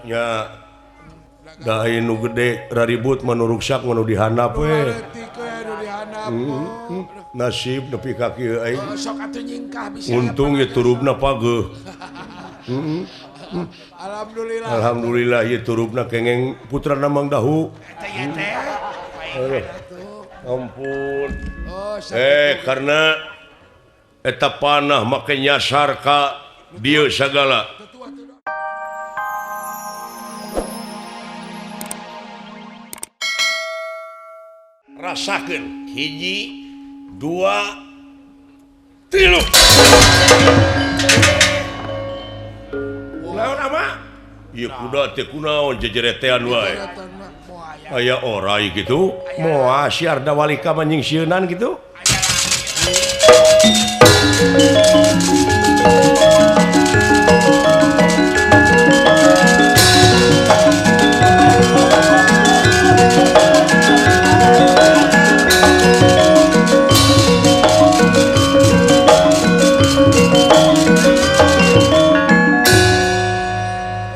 Nya da aya nu gede raribut mah nu ruksak mah nu dihandap we. Nasib nepi ka kieu aing. Sok atuh nyingkah bisa. Untung ieu turubna pageuh. Alhamdulillah. Alhamdulillah ieu turubna kengeng putrana Mang Dahu. Ampun. Karena eta panah make nyasar ka dieu sagala. Rasakeun hiji dua tilu. Lawan ama? Ieu kuda teh kunaon jejeretean wae. Aya orai gitu. Moal si Arda Walika mah nyingsieunan gitu.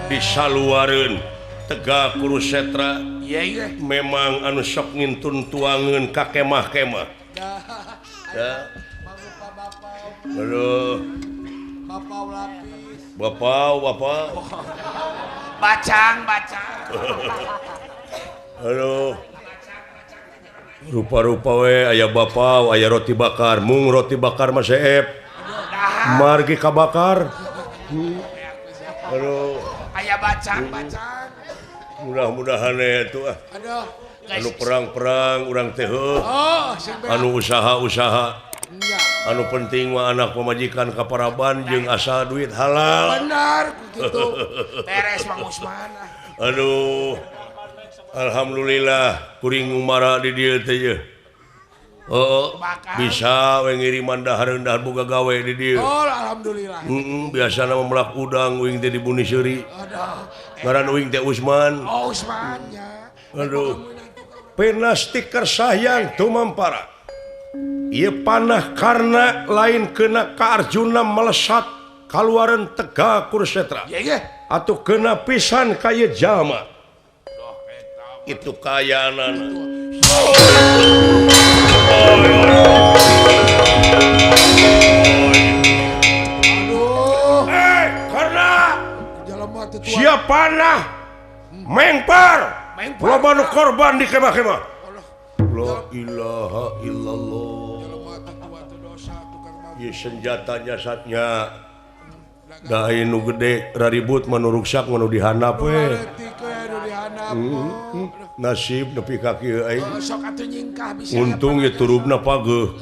Disaluareun Tegak Kurusetra memang anu sok ngintun tuangeun ka kemah-kemah. Ya. Aduh. Bapak, bapak. Bacang, bacang. Aduh. Rupa-rupa we aya bapak, aya roti bakar, mung roti bakar mah seep. Margi kabakar. Aduh. Aya bacang, bacang. Mudah-mudahan itu ah. Aduh. Anu perang-perang urang teh heuh. Anu usaha-usaha. Anu penting mah anak pamajikan ka paraban jeung asal duit halal. Benar gitu. Beres Mang Usman. Aduh. Alhamdulillah kuring ngumara di dieu teh ye. Oh, bisa we ngiriman dahareun dahar boga gawe di dieu. Oh, alhamdulillah. Heeh, biasana mah melak udang uing teh di Buni Seuri. Ngaran uing teh Usman. Oh, Usman nya. Aduh. Penasti kersahyang tumampara. Ieu panah karena lain kena ka Arjuna melesat kaluaran Tegak Kurusetra. Atuh kena pisan ka ieu jalma. Itu kayaanana. Aduh. Karena siap panah mengpar. Loba nu korban di kemah-kemah. La ilaha illallah. Ieu senjata jasadnya. Da aya nu gede raribut mah nu ruksak mah nu dihandap we. Nasib nepi ka kieu aing. Sok atuh nyingkah bisa. Untung ieu turubna pageuh.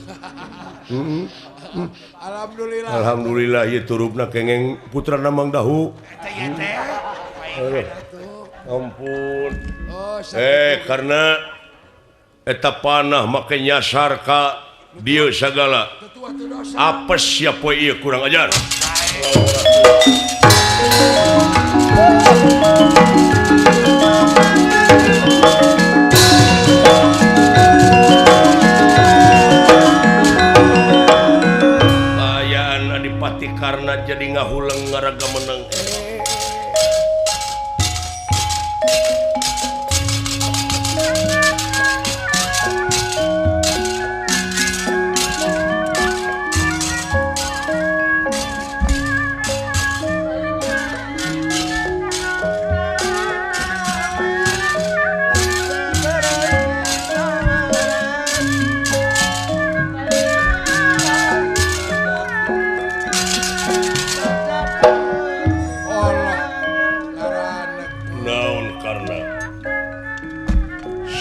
Alhamdulillah. Alhamdulillah ieu turubna kengeng putrana Mang Dahu. Ampun. Karena eta panah make nyasar ka dieu sagala. Apes sia poe ieu kurang ajar. Ayaan Adipati Karna jadi ngahuleng ngaraga menang.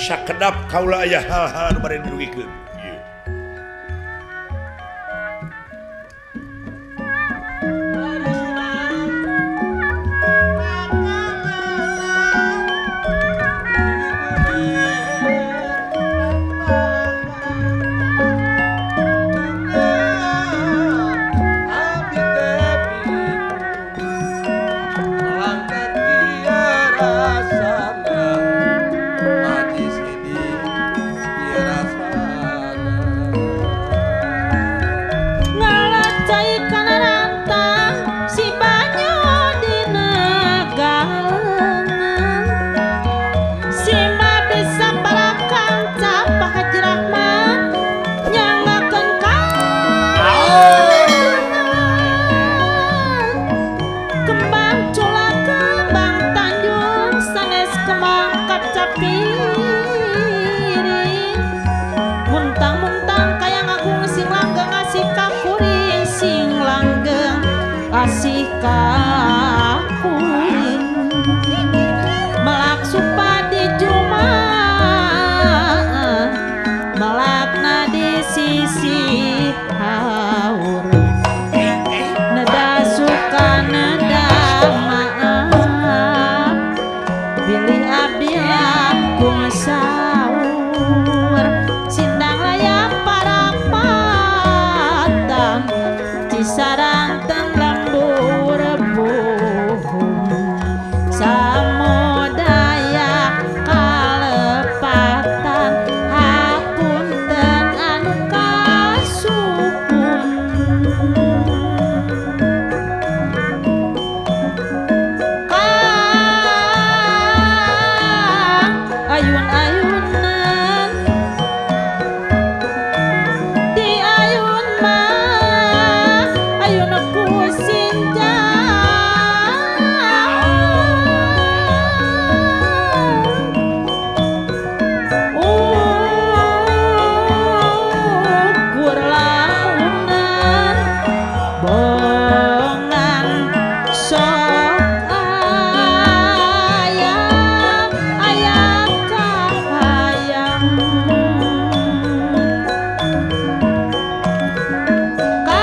Sakedap kaula aya hal-hal anu bade dirugikeun. Ieu. kasih ka kuring melak supadi jumaah melakna di sisi haur neda suka neda maaf bilih abdi langkung saur sindang layak parapatan Cisarang ten lembur buhung samudaya kalepatan hapunten anu kasupun Kang ayun-ayunan di ayun mah ayun ku sinjang ukur launan bongan sok ayang ayang kahayang Kang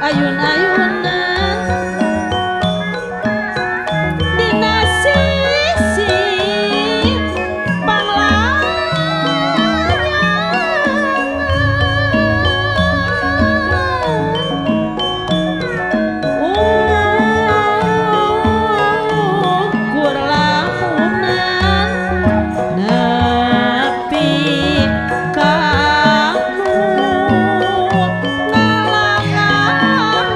ayun-ayunan dina sisi panglayangan ukur lamunan nepi ka nu ngalangan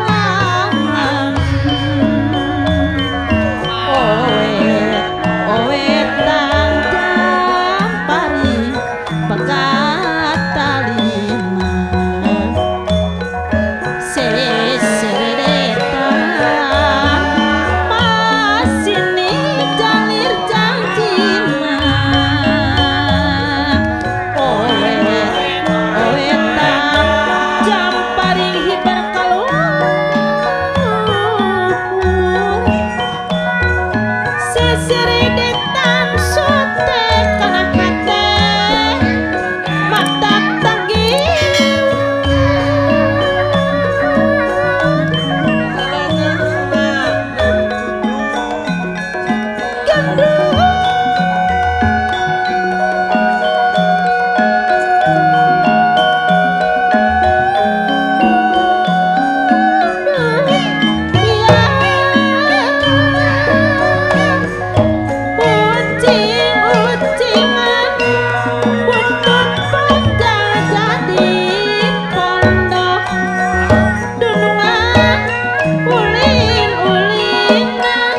owe owetan jampari pekat talina seseretan masini jalir janjina owe owetan jamparing hiber kaluhur seseredetan sote kana hate mata tanggiur Ucing-ucingan buntut panjang jadi pondok dunungan ulin-ulinan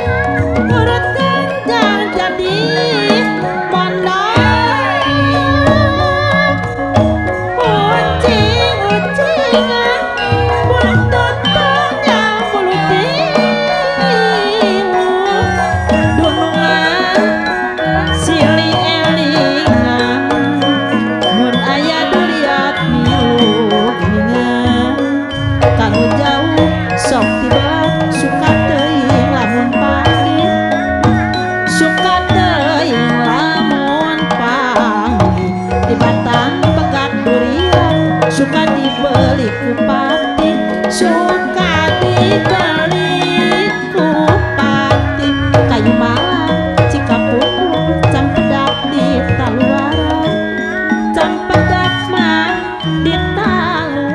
urut genjang jadi pondok ucing-ucingan buntut panjang bulu tilu dunungan silih elingan mun aya duriat milu geuningan kanu jauh sok tiba suka teuing lamun panggih suka teuing lamun panggih di batang pegat durian suka dibeli ku pati suka dibeli ku pati kayu malang Cikapundung campedak di taluaran campedak mah di taluaran.